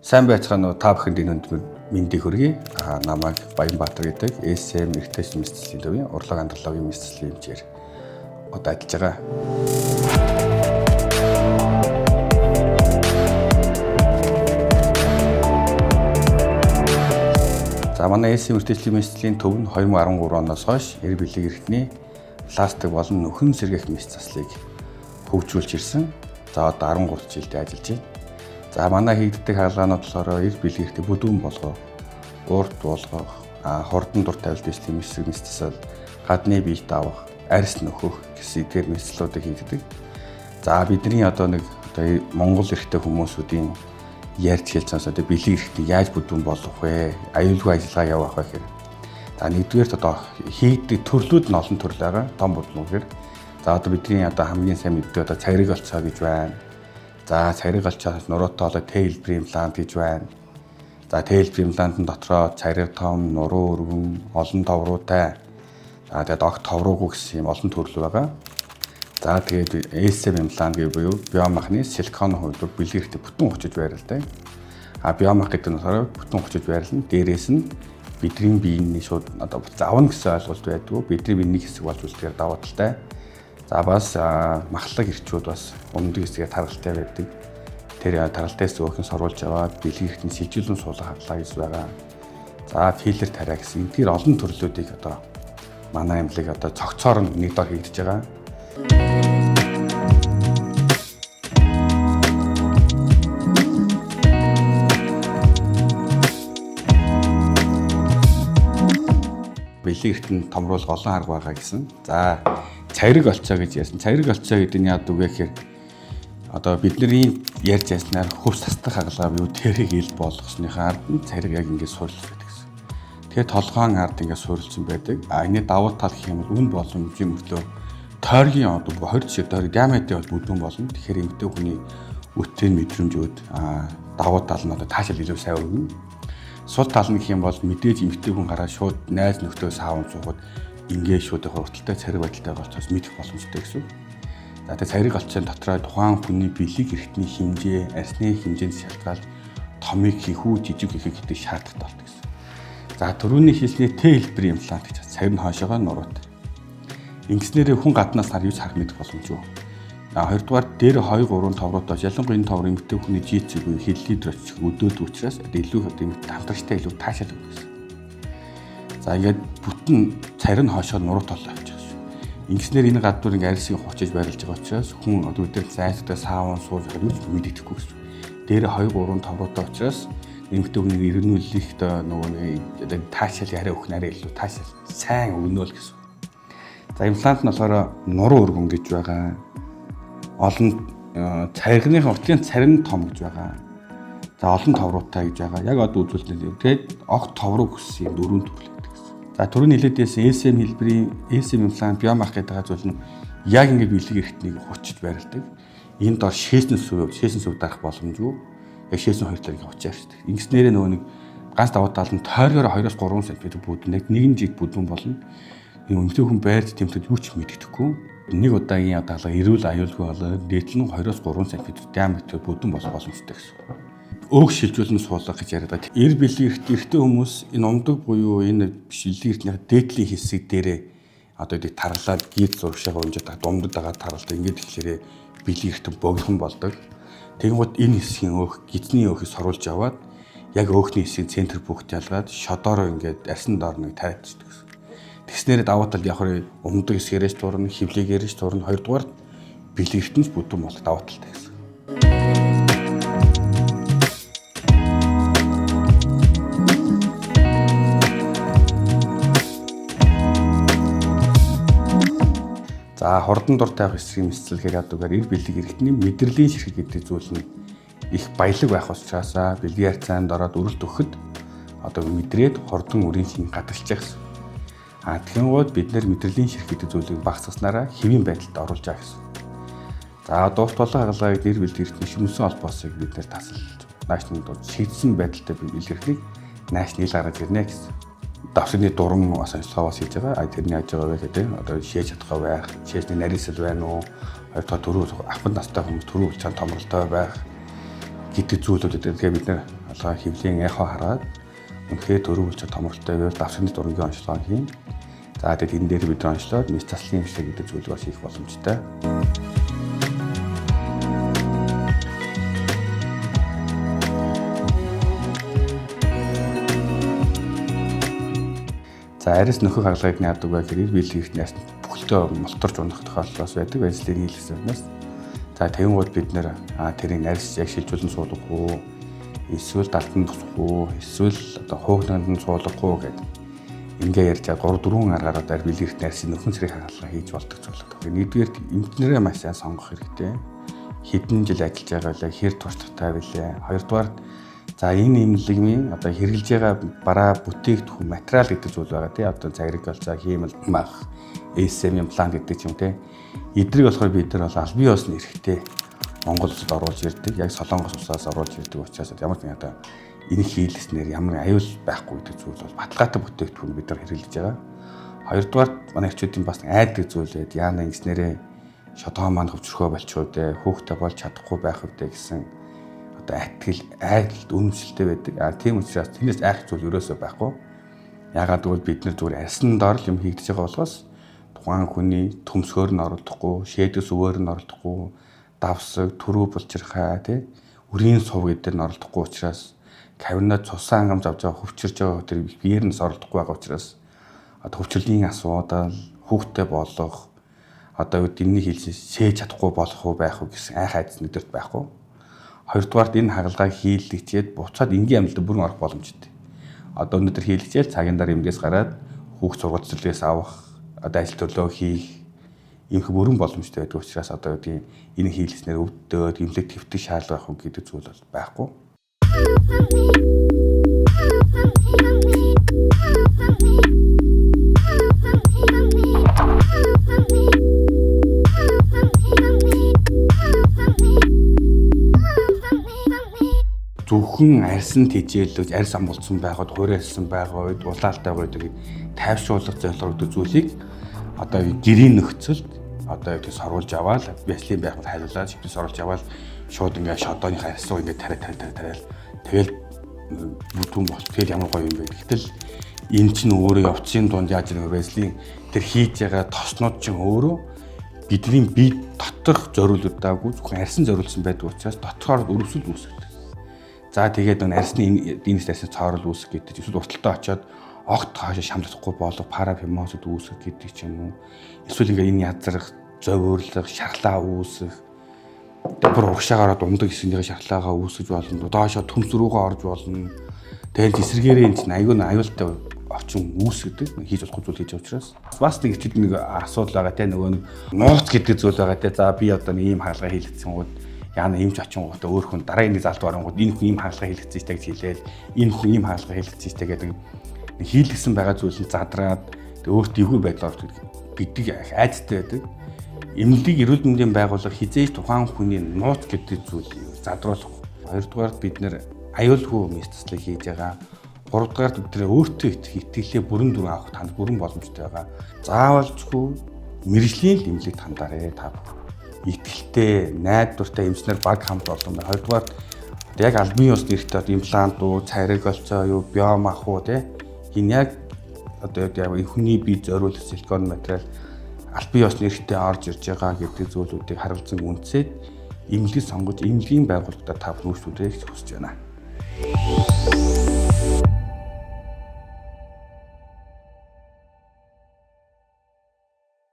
Сайн байцгаана уу? Та бүхэнд энэ хүнд мэндийг хүргэе. Намайг Баянбаатар гэдэг SM эрэгтэй мэс заслийн төвийн урлаг андрологийн мэс заслийн эмчээр одоо ажиллаж байгаа. За манай SM эрэгтэй мэс заслийн төв нь 2013 оноос хойш эр бэлэг эрхтний пластик болон нөхөн сэргээх мэс заслыг хөгжүүлж ирсэн. За одоо 13 жилдээ ажиллаж байна. За манай хийгддэг хагалгаанууд болохоор эр бэлэг эрхтний бүдүүн болгох, урт болгох, хурдан дур тавилт дэвслийн мэс засал, гадны биет авах, арьс нөхөх гэсэн эдгээр мэс заслуудыг хийгддэг. За бидний одоо нэг одоо Монгол эрхтэй хүмүүсүүдийн ярьж хэлж сонсоод бэлэг эрхтний яаж бүдүүн болгох вэ? Аюулгүй ажиллагаа яваах вэ гэхээр. За нэгдүгээрт одоо хийгддэг төрлүүд нь олон төрөл байгаа. Том бүдүүн гэхээр. За одоо бидний одоо хамгийн сайн мэддэг одоо цариг олцоо гэж байна. За цариг олцоо нуруутай болоо Т хэлбэрийн имплант гэж байна. За Т хэлбэрийн имплантын дотроо цариг том, нуруу өргөн, олон товруутай. За тэгээд огт товруугүй гэсэн юм олон төрөл байгаа. За тэгээд SM имплант гэж буюу биомахны силикон хувилбар бэлэг эрхтний бүтэн хүчиж байралтай. А биомах гэдэг нь болохоор бүтэн хүчиж байрлал нь дээрээс нь бидний биений шууд одоо авна гэсэн ойлголт байдгүй. Бидний биений хэсэг болж үлдэхээр давуу талтай. За бас махлаг эрчүүд бас умдаг хэсгээр таргалтай байдаг. Тэр таргалтай хэсэг өөхөн соруулж аваад бэлэг эрхтний сэлжүүлэн суулгах хагалгаа гэж байгаа. За филлер тариа гэсэн эдгээр олон төрлүүдийг одоо манай эмнэлэг одоо цогцоор нь нэг дор хийгдэж байгаа. Бэлэг эрхтэн томруулах олон арга байгаа гэсэн. За цариг олцоо гэж ярьсан. Цариг олцоо гэдэг нь яадаг вэ гэхээр одоо бидний ярьж яснаар хөвс тасдах хагалгаа буюу тэрийг ил болгосныхаа ард нь цариг яг ингэж суурилж байдаг гэсэн. Тэгэхээр толгоон ард ингэж суурилсан байдаг. А энэ давуу тал гэх юм бол үн боломжийн мөртлөө тойргийн одоо 20 жишээ тойрог диаметр бол бүдүүн болно. Тэгэхээр эмэгтэй хүний үтэн мэдрэмжүүд давуу тал нь одоо таашаал илүү сайн өгнө. Сул тал нь гэх юм бол мэдээж эмэгтэй хүн гараад шууд найз нөхдөд саавн суугаад ингээ шууд хурдтай цариг байдалтай болцоос мэдэх боломжтой гэсэн. За тэгээ цариг олцсон дотроо тухайн хүний бэлэг эрхтний хэмжээ, арьсны хэмжээнд шалтгаалж томыг хийх үү, жижиг хийх гэдэг шаардлагатай болдог гэсэн. За түрүүний хэлсний Т хэлбэрийн имплант гэж цариг нь хойшоогоо нуруутай. Ингэснээрээ хүн гаднаас хар юу ч харах мэдэх боломжгүй. За хоёрдугаар дээр 2 3 товруудаас ялангуяа энэ товр эмэгтэй хүний жийцэг буюу хиллий дөрөч өдөөд учраас илүү эмэгтэй хамтрагчтай илүү таашаал өгдөг гэсэн. За ингээд бүтэн царин хойшоо нуруу толоо авчих гэсэн. Ингэснээр энэ гадуур ингээд арьсыг хуучиж байрлаж байгаа учраас хүн одоо өдөр зайстай сааван сууж байхад юу ч мэддэхгүй гэсэн. Дээр 2 3 товруутай учраас эмэгтэй хүний иргэнүүлэх нөгөө нэг таашаал яриа өгөх нь арай илүү таашаал сайн өгнө л гэсэн. За имплант нь болохоор нуруу өргөн гэж байгаа. Олон царигныхан утгын царин том гэж байгаа. За олон товруутай гэж байгаа. Яг одоо үзүүлэлт. Тэгээд огт товруу гэсэн юм дөрвөн төрөл гэдэг гэсэн. За түрүүний хэлээд байсан SM хэлбэрийн SM имплант биомах гэдэг байгаа зүйл нь яг ингэ бэлэг эрхтнийг хучиж байрладаг. Энэ дор шээсэн сүв, шээсэн сүв дарах боломжгүй. Яг шээсэн хоёр талыг хучиж авчдаг. Ингэснээрээ нөгөө нэг ганц давуу тал нь тойргоор 2-3 см бүдүүн яг нэгэн жиг бүдүүн болно. Эмэгтэй хүн байрч тэмтэд юу ч мэддэхгүй. Нэг удаагийн хагалгаа эрүүл аюулгүй болоод дээдл нь 2-3 см диаметр бүдүүн болох боломжтой гэсэн. Өөх шилжүүлэн суулгах гэж яриад байгаа. Эр бэлэг эрэгтэй хүмүүс энэ умдаг буюу энэ бэлэг эртнийх дээдлийн хэсэг дээрээ одоо эдийг таргалаад гид зуршаага унжаад думдад байгаа таргалдаг. Ингээд тэгэхээр бэлэг эртэн богинохон болдог. Тэгэнгүүт энэ хэсгийн өөх гидсний өөхийг соруулж аваад яг өөхний хэсгийн центр бүгд ялгаад шодоороо ингээд арьсан доор нэг тариадчихдаг гэсэн. Тэгснээрээ давуу талд яг хөрөө умдаг хэсгээрээс турна, хөвлөгээрээс турна, хоёрдугаар бэлэг эртэнч бүдүүн болох давуу талтай гэсэн. За хурдан дур тавих эсрэг мэсцэлгээр ядуугаар эр бэлэг эрхтний мэдрэлийн ширхэг гэдэг зүйл нь их баялаг байх учраас бэлгийн харьцаанд ороод өрөлт өгөхөд одоо мэдрээд хурдан үрийн шин гадагшлах гэсэн. А тэгэнгүүт бид нэр мэдрэлийн ширхэг гэдэг зүйлийг багасгаснараа хэвийн байдалд оруулж байгаа гэсэн. За дуурт болон хагалгааг эр бэлэг эрхтний шүмсэн холбоосыг бид нэр тасалж нааш нь шийдсэн байдалтай бэлэг эрхтнийг нааш нийл гаргаж ирнэ гэсэн. Давсны дуран бас онцлогоо бас хийж байгаа. А тэрний яаж байгаа вэ гэдэг одоо шээж чадах байх, шээжний нарийсэл байна уу? Хоёрдугаар төрөө ахмад настай хүмүүс төрөө улчаан томролтой байх гэдэг зүйлүүд гэдэг. Тэгэхээр бид нэр алгаа хөвлийн эхо хараад үнэхээр төрөв болцоо томролтой байвал давсганы дурангийн онцлогоо хийн. За тэгээд энэ дээр бид нар онцлоод мэс заслын эмчилгээ гэдэг зүйлийг бас хийх боломжтой. За арьс нөхөх хагалгааг нь яадаг вэ гэхээр биелэг эрт ясна бүхэлдээ молторч унах тохиолдол бас байдаг. Байдлын нийлүүлснээс. За тэгэнгүүт бид нэр тэрийг арьс яг шилжүүлэн суулгах уу? Эсвэл далтан тусах уу? Эсвэл одоо хуугнанд нь суулгах уу гэдэг. Ингээ ярьж 3 4 аргаар одоо биелэг эрт арьсны нөхөн цэрэг хагалгаа хийж болдог зүйл. Нэгдүгээр эмчнэрээ маш сайн сонгох хэрэгтэй. Хэдэн жил ажиллаж байгаа вэ? Хэр туршлагатай вүлээ? Хоёрдугаар за энэ эмнэлгийн одоо хэрэглэж байгаа бараа бүтээгдэхүүн материал гэдэг зүйл байгаа тий. Одоо заграг болцоо, хиймэл мах, SM имплант гэдэг ч юм тий. Эдрийг болохоор бид нар бол албан ёсны эрхтэй Монгол улсад оруулж ирдэг. Яг Солонгос улсаас оруулж ирдэг учраас ямар нэгэн одоо энэ хийлгэснээр ямар аюул байхгүй гэдэг зүйл бол баталгаатай бүтээгдэхүүн бид нар хэрэглэж байгаа. Хоёрдугаар манай эрчүүдийн бас айдаг зүйл байд. Яана ингэснээрээ шодоо маань хөвчрхөө болчих үү дээ, хүүхдээ болж чадахгүй байх үү дээ гэсэн одоо айтгэл, айдалд үнэмшилтэй байдаг. А тийм учраас тэрнээс айх зүйл ерөөсөө байхгүй. Ягаад гэвэл бид нар зүгээр арьсан доор л юм хийгдэж байгаа болохоос тухайн хүний төмсгөр нь оролдохгүй, шээдэс өвөр нь оролдохгүй, давсаг, түрүү булчирхай тий үрийн сув гэдэг нь оролдохгүй учраас кабинет цусан хангамж авч байгаа хөвчөрж байгаа тэр биеэр нь оролдохгүй байгаа учраас одоо хөвчрлийн асуудал, хүүхдтэй болох одоо энэний хэлсэн сээж чадахгүй болох уу байх уу гэсэн айх айдас нэгдэрт байхгүй. Хоёрдугаарт энэ хагалгааг хийлгчээд буцаад энгийн амьдлалд бүрэн орох боломжтой. Одоо өнөөдөр хийлгчээл цагийн дараа эмгээс гараад хүүхд сургууль цэцэрлэгээс авах, одоо ажил төрлөө хийх иймх бүрэн боломжтой байдаг учраас одоо үгүй энэ хийлгэснээр өвдөөд эмнэлэг твтэх шаардлага байх уу гэдэг зүйл бол байхгүй. Зөвхөн арьсан тэжээлж, арьс амгалцсан байгаад, хуурайлсан байгаа үед, улаалтай байгаа үед тайвшруулах зорилгоор гэдэг зүйлийг одоо гэрийн нөхцөлд одоо юу гэдэг сорвуулж аваад, байслийн байхад хариулаад, шивтэн сорвуулж аваад шууд ингээ шодооны арьс руу ингээ тариа тариа тариа тэгэл бүдүүн бол тэгэл ямар гоё юм бэ. Гэтэл энэ чинь өөрөө явцын дунд яаж нэг байслийн тэр хийж байгаа тоснууд чинь өөрөө бидний бие доторх зориулагдаагүй зөвхөн арьсан зориулсан байдаг учраас доторхоор өрөвсөл үүсгдэг. За тэгээд нэ арьсны энэс арьсны цоорол үүсэх гэдэг эсвэл урталтай очиод огт хаашаа шамлахгүй болох парафимозод үүсэх гэдэг ч юм уу. Эсвэл ингээ энэ язрах, зовирлох, шарлаа үүсэх. Бүр урагшаа гараад ундаг хэсгийнхээ шарлаагаа үүсгэж болно. Доошоо төмс рүүгээ орж болно. Тэгээд эсрэгээрээ энэ чинь аюул аюултай орчин үүсгэдэг. Хийж болохгүй зүйл хийж байгаа учраас. Бас нэг ихэд нэг асуудал байгаа те нөгөө нэг нууц гэдэг зүйл байгаа те. За би одоо нэг ийм хаалга хийлгэсэн гууд яана эмч очингуудаа өөр хүн дараагийн нэг залт оронгууд энэ хүн ийм хаалга хийлгэсэн ч гэж хэлээл энэ хүн ийм хаалга хийлгэсэн ч гэдэг хийлгэсэн байгаа зүйл нь задраад өөрт эвгүй байдал орж гэдэг айцтай байдаг. Эмнэлгийг эрүүл мэндийн байгууллага хизээж тухайн хүний нууц гэдэг зүйлийг задруулах. Хоёрдугаар бид нэр аюулгүй мэс таслыг хийж байгаа. Гуравдугаар бид нэр өөртөө итгэлээ бүрэн дүрэн авах танд бүрэн боломжтой байгаа. Заавалжгүй мэрэгжлийн л эмнэлэгт хандаарэ та бүхэн. Итгэлтэй, найдвартай эмчнэр баг хамт олон байна. Хоёрдугаар яг албан ёсны эрхтэй имплант уу, цайраг олцоо юу, биомах уу те. Энэ яг одоо яг хүний бие зориулах силикон материал албан ёсны эрхтэй орж ирж байгаа гэдэг зүйлүүдийг харгалзан үнсээд эмнэлгийг сонгож эмнэлгийн байгууллагуудаа та бүхэн үйлчлүүлээрэй гэж хүсэж байна.